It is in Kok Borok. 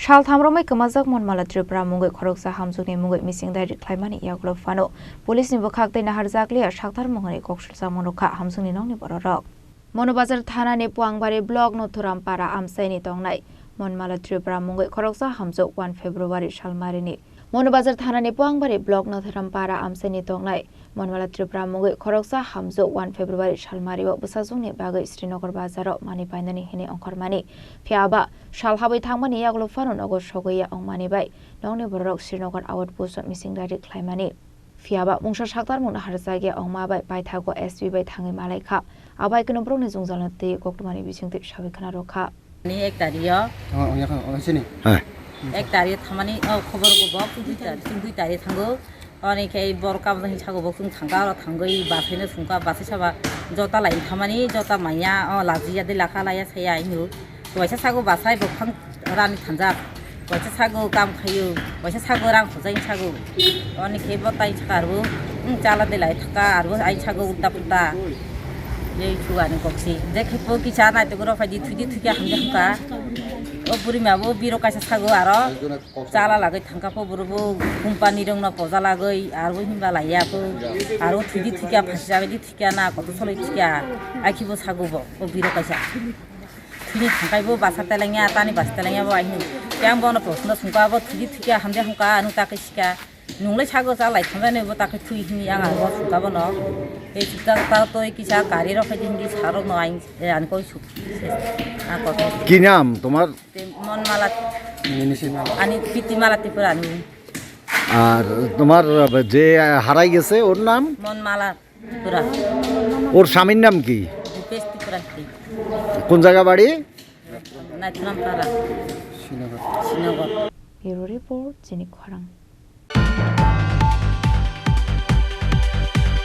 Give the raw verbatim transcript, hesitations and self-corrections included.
Saltham romwi kwmajak Monmala Tripura mungwi khoroksa hamjwkni mungwi missing diary khlaimani yagulo phano police ni bwkhak tei naharjakliya sakthar mungwi kok silsamung rwkha hamjwkni nokni bororok. Monobazar thanani Puangbari block Nothuram para amchaini tongnai Monmala Tripura mungwi khoroksa hamjwk one February salmarini Monobazar thanani Puangbari block Nothuram para amchaini tongnai Monmala Tripura mungwi khoroksa hamjwk one February salmario bwsajwkni bagwi Srinagar bazaro manwi painani hwnwi ongkhormani. Phiya ba sal habwi thangmani yagulo phano nogo sogwi ya ongmani bai nokni bororok Srinagar outpost o missing diary khlaimani. Phiya ba mungsa sakthar mungno harjakya ongma bai paithago S P bai thangwi malaikha. Abai kunu borokni jwngjalno twi koktwmani bisingtwi sawi khna rwkha. Ni ek tario. Oh, oh, yakha, oh, sini. Hai. Ek tario thamani, oh, khobor go bok, dui tario, dui tario thango. Oni khe borok kabjani sago bok chwng thangka, oro thangwi basaino sungka, basai saba jota laini thamani, jota manya, oh, lajiya de lakha laya saya inu. Waisa sago basai bokphang rani thanjak. Waisa sago kam khayo, waisa sago rang khojai sago. Oni khe bo tai saka arbo, wng chala de lai thaka arbo ai sago ulta pulta. Jei chuani koksi. Je khe po kisa nai to goro phai di thudi thudi hamja hamka. O buri ma bo biro kaisa sago aro. Chala lagwi thangka po buru bo company rong no poja lagwi arbo himba laiya po. Aro thudi thudi phasi jabe di thudi na koto soloi thudi. Ai khe bo sago bo o biro kaisa. Thini thangkai bo basa telengya, tani basa telengya bo ahi. Yang bono proshno sungka bo thudi thudi hamde hungka anu ta khe sika. Nunglai sago cha lai thangani bo ta khe thui hini yang abo sungka bono. Ei sita ta toi kisa gari rok khai di hini sarok no ain, eh, ani koi suk. Ah, koto. কি নাম তোমার? Te Monmala, Ani Pitimala Tripura ni. আর তোমার যে হারাই গেছে ওর নাম? Monmala Tripura. ওর স্বামীর নাম কি? Dipesh Tripura. কোন জায়গা বাড়ি? Naithuram Para. Srinagar. Bureau report, Chini Khorang.